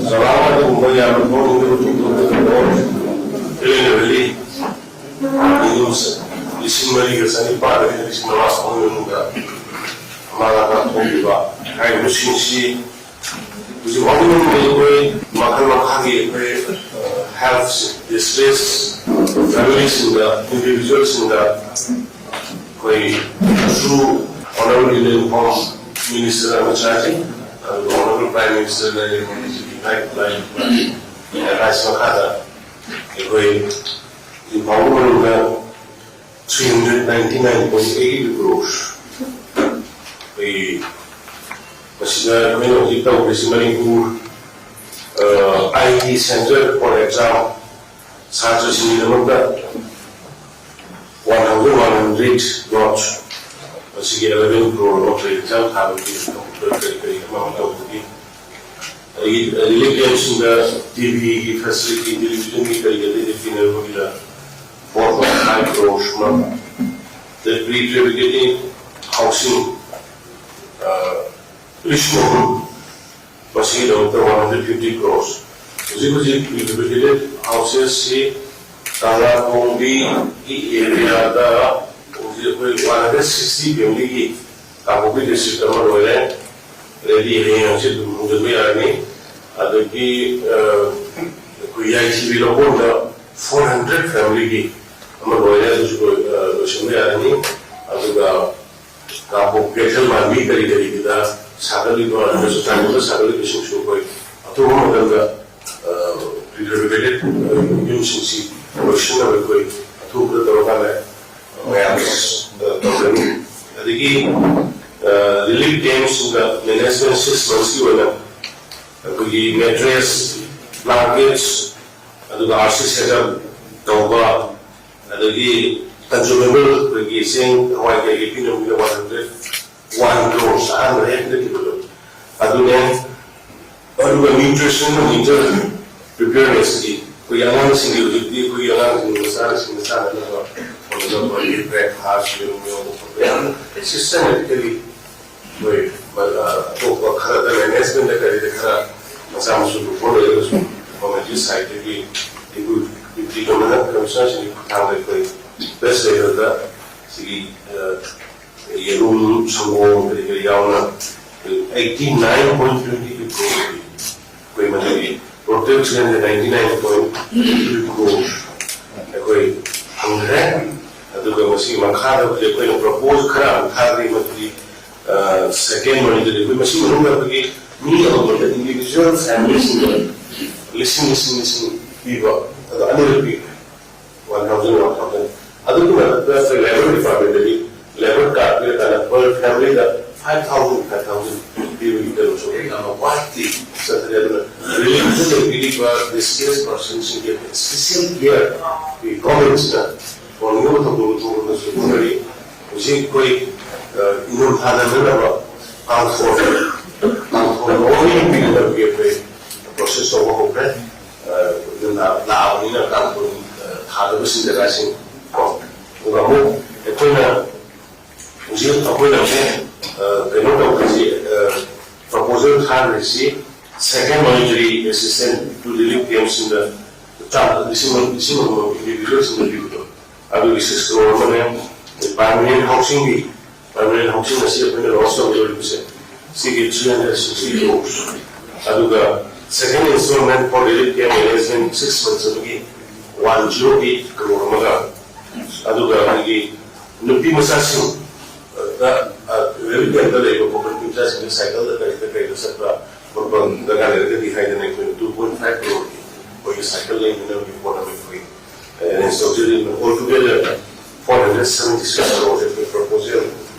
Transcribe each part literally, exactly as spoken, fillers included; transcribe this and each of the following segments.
ꯆꯥꯎꯔꯥꯛꯅ ꯑꯗꯨꯒꯨꯝꯕ ꯌꯥꯝꯅ ꯐꯣꯟ ꯏꯂꯦꯛꯇ꯭ꯔꯤꯛ ꯌꯨꯝꯁ ꯂꯤꯁꯤꯡ ꯃꯔꯤꯒ ꯆꯅꯤꯄꯥꯟꯗꯒꯤ ꯂꯤꯁꯤꯡ ꯃꯉꯥ ꯐꯥꯎꯒꯤ ꯃꯅꯨꯡꯗ ꯑꯃꯥꯡ ꯑꯇꯥ ꯊꯣꯛꯈꯤꯕ ꯍꯥꯏꯔꯤꯕꯁꯤꯡꯁꯤ ꯍꯧꯖꯤꯛ ꯐꯥꯎꯒꯤ ꯃꯅꯨꯡꯗ ꯑꯩꯈꯣꯏ ꯃꯈꯜ ꯃꯈꯥꯒꯤ ꯑꯩꯈꯣꯏ ꯍꯦꯜꯊ ꯗꯤꯁꯇ꯭ꯔꯦꯁ ꯐꯦꯃꯤꯂꯤꯁꯤꯡꯗ, ꯏꯟꯗꯤꯚꯤꯖꯨꯋꯦꯜꯁꯤꯡꯗ ꯑꯩꯈꯣꯏ through honourable Indian home minister ꯑꯃ ꯆꯥꯖꯩ, ꯑꯗꯨꯒ ꯑꯣꯅꯔꯦꯕꯜ ꯄ꯭ꯔꯥꯏꯝ ꯃꯤꯅꯤꯁꯇꯔꯅ ꯑꯦꯗꯚꯥꯏꯁ ꯃꯈꯥꯗ ꯑꯩꯈꯣꯏ ꯍꯧꯖꯤꯛ ꯐꯥꯎꯒꯤ ꯃꯅꯨꯡꯗ three hundred ninety nine point eight crores ꯑꯩꯈꯣꯏ ꯃꯁꯤꯗ ꯑꯩꯈꯣꯏꯅ ꯍꯧꯖꯤꯛ ꯇꯧꯔꯤꯁꯤ Manipur I T center for exam ꯁꯥꯇ꯭ꯔꯁꯤꯡꯒꯤꯗꯃꯛꯇ one thousand one hundred notes ꯃꯁꯤꯒꯤ eleven crore ꯅꯣꯠꯁ ꯑꯦꯛꯖꯥꯝ ꯊꯥꯕꯒꯤ ꯀꯔꯤ ꯀꯔꯤ ꯑꯃ ꯑꯃ ꯇꯧꯕꯒꯤ ꯑꯗꯒꯤ ꯔꯤꯂꯤꯐ ꯀꯦꯝꯞꯁꯤꯡꯗ ꯇꯤ ꯚꯤꯒꯤ ꯐꯦꯁꯤꯂꯤꯇꯤ, ꯇꯦꯂꯤꯚꯤꯖꯟꯒꯤ ꯀꯔꯤ ꯑꯇꯩ ꯄꯤꯅꯕꯒꯤꯗ four point five crores ꯑꯃ, ꯑꯗꯩ ꯄ꯭ꯔꯤ ꯐꯦꯕ꯭ꯔꯤꯀꯦꯇꯤꯡ ꯍꯥꯎꯁꯤꯡ ꯂꯤꯁꯤꯡ ꯑꯍꯨꯝ, ꯃꯁꯤꯒꯤꯗꯃꯛꯇ one hundred fifty crores꯫ ꯍꯧꯖꯤꯛ ꯍꯧꯖꯤꯛ ꯄ꯭ꯔꯤ ꯐꯦꯕ꯭ꯔꯤꯀꯦꯇꯦꯠ ꯍꯥꯎꯁꯦꯁꯁꯤ ꯇꯥꯂꯥ ꯈꯣꯡꯕꯤꯒꯤ ꯑꯦꯔꯤꯌꯥꯗ ꯍꯧꯖꯤꯛ ꯑꯩꯈꯣꯏ one hundred sixty ꯐꯦꯃꯤꯂꯤꯒꯤ ꯀꯥꯡꯄꯣꯛꯄꯤ ꯗꯤꯁꯇ꯭ꯔꯤꯛꯇ ꯑꯃ ꯂꯣꯏꯔꯦ꯫ ꯑꯗꯩꯗꯤ ꯍꯌꯦꯡ ꯍꯪꯆꯤꯠ ꯑꯗꯨꯝ ꯍꯣꯡꯖꯤꯟꯕ ꯌꯥꯔꯅꯤ꯫ ꯑꯗꯒꯤ ꯑꯩꯈꯣꯏ ꯌꯥꯏꯊꯤꯕꯤ ꯂꯧꯀꯣꯟꯗ four hundred ꯐꯦꯃꯤꯂꯤꯒꯤ ꯑꯃ ꯂꯣꯏꯔꯦ, ꯑꯗꯨꯁꯨ ꯂꯣꯏ-, ꯑ, ꯂꯣꯏꯁꯤꯟꯕ ꯌꯥꯔꯅꯤ꯫ ꯑꯗꯨꯒ ꯀꯥꯡꯄꯣꯛ ꯀꯩꯊꯦꯜ ꯃꯥꯟꯕꯤ ꯀꯔꯤ ꯀꯔꯤꯒꯤꯗ ꯁꯥꯒꯠꯂꯤꯕ, ꯑꯗꯨꯁꯨ ꯆꯥꯟꯗꯦꯜꯗ ꯁꯥꯒꯠꯂꯤꯕꯁꯤꯡꯁꯨ ꯑꯩꯈꯣꯏ ꯑꯊꯨꯕ ꯃꯇꯝꯗ, ꯑ, ꯄ꯭ꯔꯤꯐꯦꯕ꯭ꯔꯤꯀꯦꯇꯦꯠ, ꯑ, ꯌꯨꯝꯁꯤꯡꯁꯤ ꯂꯣꯏꯁꯤꯟꯅꯕ ꯑꯩꯈꯣꯏ ꯑꯊꯨꯕꯗ ꯇꯧꯔꯀꯥꯟꯗ ꯃꯌꯥꯝ, ꯑ, ꯇꯧꯒꯅꯤ꯫ ꯑꯗꯒꯤ, ꯑ, ꯔꯤꯂꯤꯐ ꯀꯦꯝꯞꯁꯤꯡꯗ ꯃꯦꯅꯦꯖꯃꯦꯟ ꯁꯤꯛꯁ ꯃꯟꯊꯁꯀꯤ ꯑꯣꯏꯅ ꯑꯩꯈꯣꯏꯒꯤ ꯃꯦꯇ꯭ꯔꯦꯁ, ꯕ꯭ꯂꯥꯡꯀꯦꯠꯁ, ꯑꯗꯨꯒ ꯑꯥꯔ ꯁꯤ ꯁꯦꯠ ꯑꯞ ꯇꯧꯕ, ꯑꯗꯒꯤ ꯀꯟꯖꯨꯃꯦꯕꯜ ꯑꯩꯈꯣꯏꯒꯤ ꯆꯦꯡ ꯍꯋꯥꯏ ꯀꯩꯀꯩ ꯄꯤꯅꯕꯒꯤ one hundred one crores ꯑꯍꯥꯟꯕ ꯍꯦꯛ ꯄꯤꯈꯤꯕꯗꯣ ꯑꯗꯨꯅꯦ꯫ ꯑꯗꯨꯒ ꯅ꯭ꯌꯨꯇ꯭ꯔꯤꯁꯟ ꯋꯤꯟꯇꯔ ꯄ꯭ꯔꯤꯄꯦꯌꯔꯅꯦꯁꯀꯤ ꯑꯩꯈꯣꯏꯒꯤ ꯑꯉꯥꯡꯁꯤꯡꯒꯤ ꯍꯧꯖꯤꯛꯇꯤ ꯑꯩꯈꯣꯏꯒꯤ ꯑꯉꯥꯡꯁꯤꯡ ꯃꯆꯥꯁꯤꯡꯅ ꯆꯥꯅꯅꯕ ꯍꯣꯠꯅꯕ ꯑꯩꯈꯣꯏꯒꯤ ꯕ꯭ꯔꯦꯛꯐꯥꯁ ꯌꯦꯔꯨꯝ ꯌꯥꯎꯕ ꯈꯣꯠꯄ ꯌꯥꯝ ꯁꯤꯁꯇꯦꯃꯦꯇꯤꯀꯦꯂꯤ ꯑꯩꯈꯣꯏ ꯑꯇꯣꯞꯄ ꯈꯔꯗ ꯃꯦꯅꯦꯖ ꯆꯥꯝꯃꯁꯨ ꯂꯨꯄꯥ ꯂꯩꯔꯒꯁꯨ ꯀꯝꯃ꯭ꯌꯨꯅꯤꯇꯤ ꯁꯥꯏꯠꯇꯒꯤ ꯏꯀ꯭ꯋꯤꯇꯤ ꯀꯝꯃꯤꯁꯅꯔꯁꯤꯡꯒꯤ ꯈꯨꯠꯊꯥꯡꯗ ꯑꯩꯈꯣꯏ ꯕꯦꯁ ꯂꯦꯚꯦꯜꯗ ꯁꯤꯒꯤ ꯌꯦꯔꯨꯝ, ꯁꯪꯒꯣꯝ, ꯀꯔꯤ ꯀꯔꯤ ꯌꯥꯎꯅ eighty nine point twenty two crore ꯑꯩꯈꯣꯏ ꯃꯗꯨꯒꯤ total three hundred ninety nine point twenty two crore ꯑꯩꯈꯣꯏ ꯐꯪꯈ꯭ꯔꯦ꯫ ꯑꯗꯨꯒ ꯃꯁꯤꯒꯤ ꯃꯈꯥꯗ ꯍꯧꯖꯤꯛ ꯑꯩꯈꯣꯏꯅ ꯄ꯭ꯔꯄꯣꯖ ꯈꯔ ꯑꯃꯨꯛ ꯊꯥꯗ꯭ꯔꯤ꯫ ꯃꯗꯨꯗꯤ ꯁꯦꯀꯦꯟ ꯃꯣꯅꯤꯇꯔꯤ ꯑꯩꯈꯣꯏ ꯃꯁꯤ ꯃꯅꯨꯡꯗ ꯑꯩꯈꯣꯏꯒꯤ ꯃꯤ ꯑꯃꯃꯝꯗ ꯏꯟꯗꯤꯕꯤꯖꯨꯋꯦꯜ ꯐꯦꯃꯤꯂꯤꯁꯤꯡꯗ ꯂꯤꯁꯤꯡ ꯂꯤꯁꯤꯡ ꯂꯤꯁꯤꯡ ꯄꯤꯕ ꯑꯗꯣ ꯑꯅꯤꯔꯛ ꯄꯤꯈ꯭ꯔꯦ꯫ One thousand, one thousand꯫ ꯑꯗꯨꯒꯤ ꯃꯊꯛꯇ ꯑꯩꯈꯣꯏ ꯂꯦꯕꯔ ꯗꯤꯄꯥꯔꯠꯃꯦꯟꯗꯒꯤ ꯂꯦꯕꯔ ꯀꯥꯔꯗ ꯄꯤꯔꯀꯥꯟꯗ ꯄꯔ ꯐꯦꯃꯤꯂꯤꯗ five thousand, five thousand ꯄꯤꯕꯒꯤ ꯀꯩꯅꯣꯁꯨ ꯌꯥꯝꯅ ꯋꯥꯠꯇꯤ ꯆꯠꯊꯔꯦ꯫ ꯑꯗꯨꯅ ꯔꯤꯂꯤꯐꯇ ꯂꯩꯕꯤꯔꯤꯕ ꯗꯤꯁꯄ꯭ꯂꯦꯁ ꯄꯔꯁꯟꯁꯤꯡꯒꯤ ꯏꯁꯄꯤꯁꯤꯌꯦꯜ ꯀꯤꯌꯔ ꯒꯣꯔꯃꯦꯟꯁꯤꯅ ꯇꯧꯅꯤꯡꯉꯕ ꯊꯧꯗꯣꯛ ꯊꯣꯛꯄꯗꯁꯨ ꯈꯪꯅꯔꯤ꯫ ꯍꯧꯖꯤꯛ ꯑꯩꯈꯣꯏ ꯏꯪꯊꯝꯊꯥꯗ ꯅꯠꯇꯕ ꯀꯥꯡꯊꯣꯟ ꯀꯥꯡꯊꯣꯟ ꯂꯣꯏꯅ ꯄꯤꯅꯅꯕꯒꯤ ꯑꯩꯈꯣꯏ ꯄ꯭ꯔꯣꯁꯦꯁ ꯇꯧꯕ ꯍꯧꯈ꯭ꯔꯦ꯫ ꯏꯪꯊꯝꯊꯥ ꯂꯥꯛꯑꯕꯅꯤꯅ ꯀꯥꯡꯊꯣꯟ ꯊꯥꯗꯕꯁꯤꯡ ꯖꯒꯥꯁꯤꯡ ꯀꯣ꯫ ꯑꯗꯨꯒ ꯑꯃꯨꯛ ꯑꯩꯈꯣꯏꯅ ꯍꯧꯖꯤꯛ ꯑꯩꯈꯣꯏꯅ ꯑꯃꯨꯛ ꯀꯩꯅꯣ ꯇꯧꯔꯤꯁꯤ, ꯄ꯭ꯔꯄꯣꯖꯦꯜ ꯊꯥꯔꯤꯁꯤ ꯁꯦꯀꯦꯟ ꯃꯣꯅꯤꯇꯔꯤ ꯑꯦꯁꯤꯁꯇꯦꯟ ꯇꯨ ꯔꯤꯂꯤꯐ ꯀꯦꯝꯁꯤꯡꯗ ꯆꯥ ꯂꯤꯁꯤꯡ ꯑꯃ ꯂꯤꯁꯤꯡ ꯑꯃꯃꯝ ꯏꯟꯗꯤꯕꯤꯖꯨꯋꯦꯜꯁꯤꯡꯗ ꯄꯤꯕꯗꯣ ꯑꯗꯨꯒꯤ ꯁꯤꯛꯁ ꯀ꯭ꯔꯣꯔ ꯑꯃꯅꯦ꯫ ꯄꯥꯔꯃꯤꯅꯦꯟ ꯍꯥꯎꯁꯤꯡꯒꯤ ꯄꯥꯔꯃꯤꯅꯦꯟ ꯍꯥꯎꯁꯤꯡ ꯑꯁꯤ ꯑꯩꯈꯣꯏꯅ ꯂꯣꯟꯁ ꯇꯧꯒꯗꯧꯔꯤꯕꯁꯦ ꯁꯤꯒꯤ ꯊ꯭ꯔꯤ ꯍꯟꯗ꯭ꯔꯦꯠ ꯁꯤꯛꯁꯇꯤ ꯀ꯭ꯔꯣꯔ꯫ ꯑꯗꯨꯒ ꯁꯦꯀꯦꯟ ꯏꯟꯁꯇꯣꯜꯃꯦꯟ ꯐꯣꯔ ꯔꯤꯂꯤꯐ ꯀꯦꯝ ꯑꯦꯔꯦꯟꯖꯃꯦꯟ ꯁꯤꯛꯁ ꯃꯟꯁ ꯑꯃꯒꯤ ꯋꯥꯟ ꯖꯤꯔꯣ ꯑꯩꯠ ꯀ꯭ꯔꯣꯔ ꯑꯃꯒ ꯑꯗꯨꯒ ꯑꯩꯈꯣꯏꯒꯤ ꯅꯨꯄꯤ ꯃꯆꯥꯁꯤꯡ ꯔꯤꯂꯤꯐ ꯀꯦꯝꯞꯇ ꯂꯩꯕ ꯄꯣꯀꯦꯠ ꯅꯨꯄꯤ ꯃꯆꯥꯁꯤꯡꯁꯦ ꯁꯥꯏꯀꯜꯗ ꯀꯔꯤꯗ ꯀꯔꯤꯗ ꯆꯠꯄ ꯈꯣꯠꯄ ꯗꯔꯀꯥꯔ ꯂꯩꯔꯒꯗꯤ ꯍꯥꯏꯗꯅ ꯑꯩꯈꯣꯏꯅ ꯇꯨ ꯄꯣꯏꯟ ꯐꯥꯏꯚ ꯀ꯭ꯔꯣꯔꯒꯤ ꯑꯩꯈꯣꯏꯒꯤ ꯁꯥꯏꯀꯜ ꯂꯩꯅꯅꯕꯒꯤ ꯄꯣꯠ ꯑꯃ ꯑꯩꯈꯣꯏ ꯑꯦꯔꯦꯟꯖ ꯇꯧꯖꯔꯤ꯫ All together for hundred seventy six ꯀ꯭ꯔꯣꯔꯁꯦ ꯑꯩꯈꯣꯏ ꯄ꯭ꯔꯄꯣꯖꯦꯜ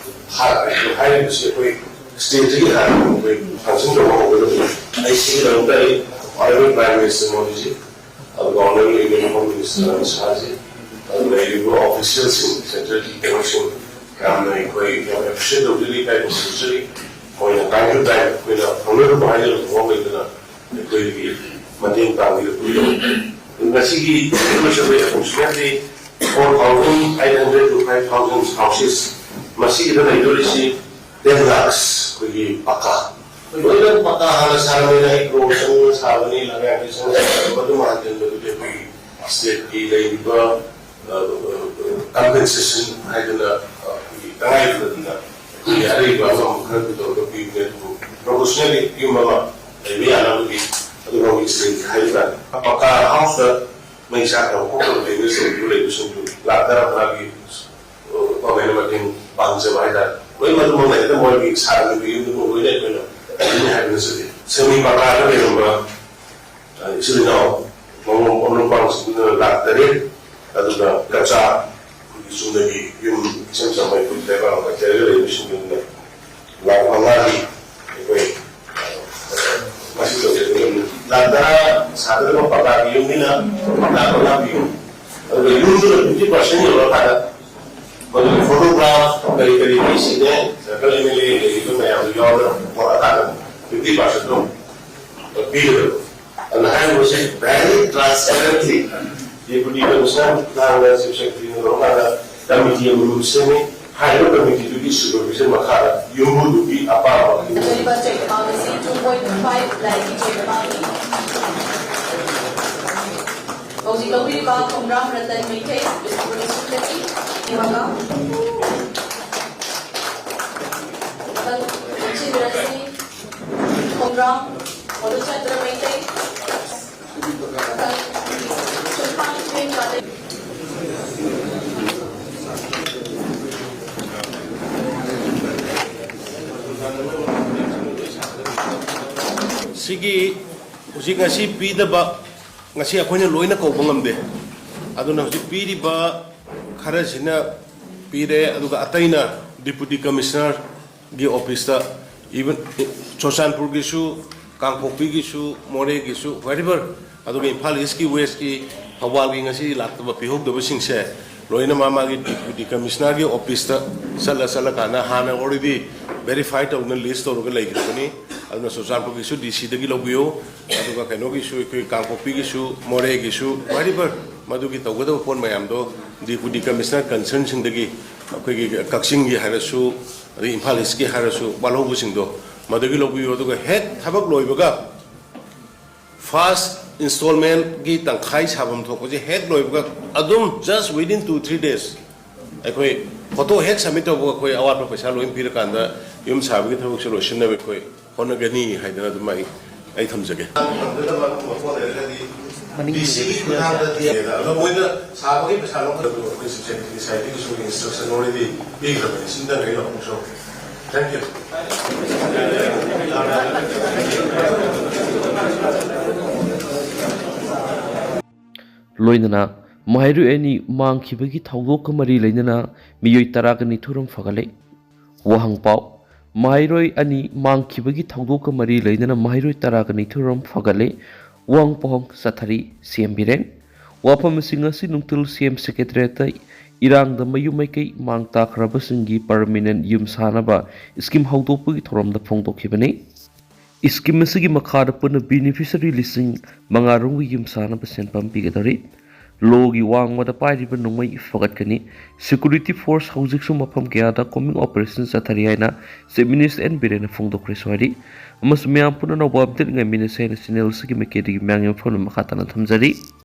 ꯊꯥꯔꯛꯑꯦ꯫ ꯍꯥꯏꯔꯤꯕꯁꯤ ꯑꯩꯈꯣꯏ ꯁ꯭ꯇꯦꯠꯇꯒꯤ ꯍꯥꯟꯅ ꯑꯩꯈꯣꯏ ꯐꯪꯁꯟ ꯇꯧꯕ ꯍꯧꯒꯗꯕꯅꯤ꯫ ꯑꯩ ꯁꯤꯒꯤꯗꯃꯛꯇ ꯑꯩ ꯑꯣꯅꯔꯦꯕꯜ ꯄ꯭ꯔꯥꯏꯝ ꯃꯤꯅꯤꯁꯇꯔ ꯃꯣꯗꯤꯖꯤ, ꯑꯗꯨꯒ honourable Indian home minister Amit Shahji, ꯑꯗꯨꯒ ꯂꯩꯔꯤꯕ ꯑꯣꯐꯤꯁꯤꯌꯦꯜꯁꯤꯡ, ꯁꯦꯟꯇ꯭ꯔꯦꯜꯒꯤ ꯀꯩꯅꯣꯁꯤꯡ ꯌꯥꯝꯅ ꯑꯩꯈꯣꯏ ꯌꯥꯝ ꯑꯦꯄ꯭ꯔꯤꯁꯤꯌꯦꯠ ꯇꯧꯖꯔꯤ, ꯏꯀꯥꯏ ꯈꯨꯝꯅꯖꯔꯤ꯫ ꯃꯣꯏꯅ ꯇꯥꯏꯝ ꯇꯨ ꯇꯥꯏꯝ ꯑꯩꯈꯣꯏꯅ ꯐꯪꯅꯗꯕ ꯍꯥꯏꯖꯔꯁꯨ ꯃꯑꯣꯡ ꯂꯩꯇꯅ ꯑꯩꯈꯣꯏꯒꯤ ꯃꯇꯦꯡ ꯄꯥꯡꯕꯤꯔꯛꯄꯒꯤꯗꯃꯛꯇ꯫ ꯉꯁꯤꯒꯤ international day approximately four thousand eight hundred to five thousand houses, ꯃꯁꯤꯒꯤꯗ ꯂꯩꯗꯣꯔꯤꯁꯤ ten lakhs ꯑꯩꯈꯣꯏꯒꯤ ꯄꯀꯥ ꯂꯣꯏꯅ ꯄꯀꯥ ꯍꯥꯟꯅ ꯁꯥꯔꯝꯃꯦꯅ ꯑꯩ ꯀ꯭ꯔꯣꯔ ꯆꯪꯅ ꯁꯥꯕꯅꯤ, ꯂꯥꯛ ꯌꯥꯡꯈꯩ ꯆꯪꯅ ꯁꯥꯕꯅꯤ, ꯃꯗꯨ ꯍꯟꯖꯤꯟꯕꯗꯨꯗꯤ ꯑꯩꯈꯣꯏꯒꯤ ꯁ꯭ꯇꯦꯠꯀꯤ ꯂꯩꯔꯤꯕ, ꯑ, ꯑ, ꯀꯝꯄꯦꯟꯁꯦꯁꯟ ꯍꯥꯏꯗꯅ, ꯑ, ꯑꯩꯈꯣꯏꯒꯤ ꯇꯉꯥꯏ ꯐꯗꯅ ꯑꯩꯈꯣꯏꯒꯤ ꯑꯔꯩꯕ ꯑꯃꯃꯝ ꯈꯔ ꯄꯨꯊꯣꯛꯑꯒ ꯄꯤꯕꯅꯦ, ꯑꯗꯨꯕꯨ ꯄ꯭ꯔꯣꯐꯦꯁꯅꯦꯜꯂꯤ ꯌꯨꯝ ꯑꯃ ꯂꯩꯕ ꯌꯥꯅꯕꯒꯤ ꯑꯗꯨꯒꯨꯝꯕꯒꯤ ꯁ꯭ꯇꯦꯠꯀꯤ ꯍꯥꯏꯕ ꯇꯥꯔꯦ꯫ ꯄꯀꯥ ꯍꯥꯎꯁꯇ ꯃꯩ ꯆꯥꯛꯇꯕ ꯈꯣꯠꯇꯕ ꯂꯩꯕꯁꯤꯡꯗꯨ ꯂꯩꯕꯁꯤꯡꯗꯨ ꯂꯥꯛ ꯇꯔꯥ ꯇꯔꯥꯒꯤ ꯒꯣꯔꯃꯦꯟꯅ ꯃꯇꯦꯡ ꯄꯥꯡꯖꯕ ꯍꯥꯏꯇꯥꯔꯦ꯫ ꯂꯣꯏꯅꯃꯛ ꯂꯩꯔꯦ, ꯃꯣꯏꯒꯤ ꯁꯥꯔꯤꯕ ꯌꯨꯝꯗꯨꯃ ꯂꯣꯏꯅ ꯑꯩꯈꯣꯏꯅ ꯄꯤꯅꯤ ꯍꯥꯏꯕ ꯅꯠꯆꯗꯦ꯫ ꯁꯦꯃꯤ ꯄꯀꯥꯗ ꯂꯩꯔꯝꯕ, ꯑ, ꯏꯆꯤꯜ ꯏꯅꯥꯎ ꯃꯃꯧ ꯃꯅꯥꯎꯄꯥꯁꯤꯡꯗꯨꯅ ꯂꯥꯛ ꯇꯔꯦꯠ, ꯑꯗꯨꯒ ꯀꯆꯥ ꯑꯩꯈꯣꯏꯒꯤ ꯆꯨꯝꯅꯒꯤ ꯌꯨꯝ ꯏꯆꯝ ꯆꯝꯕ ꯑꯩꯈꯣꯏ ꯂꯩꯕꯥꯛ ꯃꯇꯦꯜꯗ ꯂꯩꯕꯁꯤꯡꯗꯨꯅ ꯂꯥꯛ ꯃꯉꯥꯒꯤ ꯑꯩꯈꯣꯏ ꯃꯁꯤ ꯇꯧꯖꯒꯗꯕꯅꯤ꯫ ꯂꯥꯛ ꯇꯔꯥ ꯁꯥꯒꯗꯕ ꯄꯀꯥꯒꯤ ꯌꯨꯝꯒꯤꯅ ꯂꯥꯛ ꯃꯉꯥ ꯄꯤꯌꯨ꯫ ꯑꯗꯨꯒ ꯌꯨꯝꯗꯨꯅ fifty percent ꯌꯧꯔꯀꯥꯟꯗ ꯃꯗꯨꯒꯤ photograph ꯀꯔꯤ ꯀꯔꯤ ꯃꯤꯁꯤꯡꯅꯦ, circle M L A ꯂꯩꯔꯤꯕ ꯃꯌꯥꯝꯗꯨ ꯌꯥꯎꯔꯒ ꯄꯨꯔꯛꯑꯀꯥꯟꯗ fifty percent ꯗꯣ ꯄꯤꯒꯗꯕ꯫ ꯑꯗꯨꯅ ꯍꯥꯏꯔꯤꯕꯁꯤ very transparently Deputy Commissioner ꯅꯍꯥꯟꯅ Chief Secretary ꯅ ꯇꯧꯔꯀꯥꯟꯗ committee ꯑꯃꯃꯝ ꯁꯦꯝꯃꯤ꯫ ꯍꯥꯏꯔꯤꯕ committee ꯗꯨꯒꯤ supervision ꯃꯈꯥꯗ ꯌꯨꯝꯕꯨꯗꯨꯒꯤ ꯑꯄꯥꯝꯕ ꯐꯖꯔꯤꯕ cheque amount ꯑꯁꯤ two point five lakh ꯀꯤ cheque amount ꯅꯤ꯫ ꯍꯧꯖꯤꯛ ꯂꯧꯕꯤꯔꯤꯕ ꯈꯣꯡꯒ꯭ꯔꯥꯝ ꯔꯇꯟ ꯃꯩꯇꯩ, ꯕꯤꯁꯅꯨꯄꯨꯔ district ꯇꯒꯤ ꯃꯉꯥ꯫ ꯃꯊꯪ ꯂꯧꯁꯤꯟꯕꯤꯔꯁꯤ, ꯈꯣꯡꯒ꯭ꯔꯥꯝ ꯃꯗꯨꯆꯟꯗ꯭ꯔ ꯃꯩꯇꯩ꯫ ꯁꯤꯒꯤ ꯍꯧꯖꯤꯛ ꯉꯁꯤ ꯄꯤꯗꯕ, ꯉꯁꯤ ꯑꯩꯈꯣꯏꯅ ꯂꯣꯏꯅ ꯀꯧꯕ ꯉꯝꯗꯦ꯫ ꯑꯗꯨꯅ ꯍꯧꯖꯤꯛ ꯄꯤꯔꯤꯕ ꯈꯔꯁꯤꯅ ꯄꯤꯔꯦ, ꯑꯗꯨꯒ ꯑꯇꯩꯅ Deputy Commissioner ꯒꯤ office ꯇ, even ꯆꯨꯔꯆꯥꯟꯄꯨꯔꯒꯤꯁꯨ, ꯀꯥꯡꯄꯣꯛꯄꯤꯒꯤꯁꯨ, ꯃꯣꯔꯦꯒꯤꯁꯨ, wherever, ꯑꯗꯨꯒ ꯏꯝꯐꯥꯜ East ꯀꯤ, West ꯀꯤ, ꯊꯧꯕꯥꯜꯒꯤ ꯉꯁꯤ ꯂꯥꯛꯇꯕ, ꯄꯤꯍꯧꯗꯕꯁꯤꯡꯁꯦ ꯂꯣꯏꯅ ꯃꯥ ꯃꯥꯒꯤ Deputy Commissioner ꯒꯤ office ꯇ ꯆꯠꯂ ꯆꯠꯂꯀꯥꯟꯗ ꯍꯥꯟꯅ already verify ꯇꯧꯗꯅ list ꯇꯧꯔꯒ ꯂꯩꯈ꯭ꯔꯕꯅꯤ꯫ ꯑꯗꯨꯅ ꯆꯨꯔꯆꯥꯟꯄꯨꯔꯒꯤꯁꯨ D C ꯗꯒꯤ ꯂꯧꯕꯤꯌꯨ, ꯑꯗꯨꯒ ꯀꯩꯅꯣꯒꯤꯁꯨ, ꯑꯩꯈꯣꯏ ꯀꯥꯡꯄꯣꯛꯄꯤꯒꯤꯁꯨ, ꯃꯣꯔꯦꯒꯤꯁꯨ, wherever, ꯃꯗꯨꯒꯤ ꯇꯧꯒꯗꯕ ꯄꯣꯠ ꯃꯌꯥꯝꯗꯣ Deputy Commissioner concern ꯁꯤꯡꯗꯒꯤ, ꯑꯩꯈꯣꯏꯒꯤ ꯀꯛꯆꯤꯡꯒꯤ ꯍꯥꯏꯔꯁꯨ, ꯑꯗꯩ ꯏꯝꯐꯥꯜ East ꯀꯤ ꯍꯥꯏꯔꯁꯨ, ꯋꯥꯠꯍꯧꯕꯁꯤꯡꯗꯣ ꯃꯗꯨꯒꯤ ꯂꯧꯕꯤꯌꯨ꯫ ꯑꯗꯨꯒ ꯍꯦꯛ ꯊꯕꯛ ꯂꯣꯏꯕꯒ first installment ꯒꯤ ꯇꯪꯈꯥꯏ ꯁꯥꯐꯝ ꯊꯣꯛꯄꯁꯦ ꯍꯦꯛ ꯂꯣꯏꯕꯒ ꯑꯗꯨꯝ just within two three days ꯑꯩꯈꯣꯏ ꯐꯣꯇꯣ ꯍꯦꯛ submit ꯇꯧꯕꯒ ꯑꯩꯈꯣꯏ ꯑꯋꯥꯠꯄ ꯄꯩꯁꯥ ꯂꯣꯏ ꯄꯤꯔꯀꯥꯟꯗ ꯌꯨꯝ ꯁꯥꯕꯒꯤ ꯊꯕꯛꯁꯦ ꯂꯣꯏꯁꯤꯟꯅꯕ ꯑꯩꯈꯣꯏ ꯍꯣꯠꯅꯒꯅꯤ ꯍꯥꯏꯗꯅ ꯑꯗꯨꯝ ꯑꯩ ꯑꯩ ꯊꯝꯖꯒꯦ꯫ ꯃꯅꯤꯡ ꯕꯤ ꯁꯤꯒꯤ ꯈꯨꯠꯊꯥꯡꯗꯗꯤ ꯑꯗꯣ ꯃꯣꯏꯅ ꯁꯥꯕꯒꯤ ꯄꯩꯁꯥ ꯂꯧꯈꯠꯂꯒ ꯑꯩꯈꯣꯏ ꯆꯤꯐ ꯁꯦꯀ꯭ꯔꯦꯇꯔꯤ ꯁꯥꯏꯠꯇꯒꯤꯁꯨ instruction already ꯄꯤꯈ꯭ꯔꯕꯅꯤ꯫ ꯁꯤꯝꯇꯪ ꯑꯩ ꯂꯧꯊꯣꯛꯆꯧ꯫ Thank you꯫ ꯂꯣꯏꯅꯅ ꯃꯍꯩꯔꯣꯏ ꯑꯅꯤ ꯃꯥꯡꯈꯤꯕꯒꯤ ꯊꯧꯗꯣꯛꯀ ꯃꯔꯤ ꯂꯩꯅꯅ ꯃꯤꯑꯣꯏ ꯇꯔꯥꯒ ꯅꯤꯊꯨꯔꯣꯝ ꯐꯒꯠꯂꯦ꯫ ꯋꯥꯍꯪ ꯄꯥꯎ: ꯃꯍꯩꯔꯣꯏ ꯑꯅꯤ ꯃꯥꯡꯈꯤꯕꯒꯤ ꯊꯧꯗꯣꯛꯀ ꯃꯔꯤ ꯂꯩꯅꯅ ꯃꯍꯩꯔꯣꯏ ꯇꯔꯥꯒ ꯅꯤꯊꯨꯔꯣꯝ ꯐꯒꯠꯂꯦ꯫ ꯋꯥꯍꯪ ꯄꯥꯎ ꯆꯠꯊꯔꯤ ꯁꯤ ꯑꯦꯝ ꯕꯤꯔꯦꯟ꯫ ꯋꯥꯐꯝꯁꯤꯡ ꯑꯁꯤ ꯅꯨꯡꯊꯤꯜ ꯁꯤ ꯑꯦꯝ ꯁꯦꯀ꯭ꯔꯦꯇꯔꯤꯌꯦꯠꯇ ꯏꯔꯥꯡꯗ ꯃꯌꯨꯝ ꯃꯩꯀꯩ ꯃꯥꯡ ꯇꯥꯛꯈ꯭ꯔꯕꯁꯤꯡꯒꯤ ꯄꯔꯃꯤꯅꯦꯟ ꯌꯨꯝ ꯁꯥꯅꯕ ꯁ꯭ꯀꯤꯝ ꯍꯧꯗꯣꯛꯄꯒꯤ ꯊꯧꯔꯝꯗ ꯐꯣꯡꯗꯣꯛꯈꯤꯕꯅꯤ꯫ ꯁ꯭ꯀꯤꯝ ꯑꯁꯤꯒꯤ ꯃꯈꯥꯗ ꯄꯨꯟꯅ ꯕꯦꯅꯤꯐꯤꯁꯔꯤ ꯂꯤꯁꯤꯡ ꯃꯉꯥ ꯔꯣꯝꯒꯤ ꯌꯨꯝ ꯁꯥꯅꯕ ꯁꯦꯟꯐꯝ ꯄꯤꯒꯗꯧꯔꯤ꯫ ꯂꯣꯒꯤ ꯋꯥꯡꯃꯗ ꯄꯥꯏꯔꯤꯕ ꯅꯣꯡꯃꯩ ꯐꯒꯠꯀꯅꯤ꯫ ꯁꯦꯀ꯭ꯌꯨꯔꯤꯇꯤ ꯐꯣꯔꯁ ꯍꯧꯖꯤꯛꯁꯨ ꯃꯐꯝ ꯀꯌꯥꯗ ꯀꯣꯝꯕꯤꯡ ꯑꯣꯄꯔꯦꯁꯟ ꯆꯠꯊꯔꯤ ꯍꯥꯏꯅ ꯆꯤꯐ ꯃꯤꯅꯤꯁꯇꯔ ꯑꯦꯟ ꯕꯤꯔꯦꯟꯅ ꯐꯣꯡꯗꯣꯛꯈ꯭ꯔꯦꯁꯨ ꯍꯥꯏꯔꯤ꯫ ꯑꯃꯁꯨꯡ ꯃꯌꯥꯝ ꯄꯨꯝꯅ ꯑꯅꯧꯕ ꯑꯞꯗꯦꯠ ꯉꯥꯏꯃꯤꯟꯅꯁꯦ ꯍꯥꯏꯅ ꯆꯦꯅꯦꯜ ꯑꯁꯤꯒꯤ ꯃꯥꯏꯀꯩꯗꯒꯤ ꯃꯌꯥꯝꯒꯤ ꯃꯐꯝꯗ ꯃꯈꯥ ꯇꯥꯅ ꯊꯝꯖꯔꯤ꯫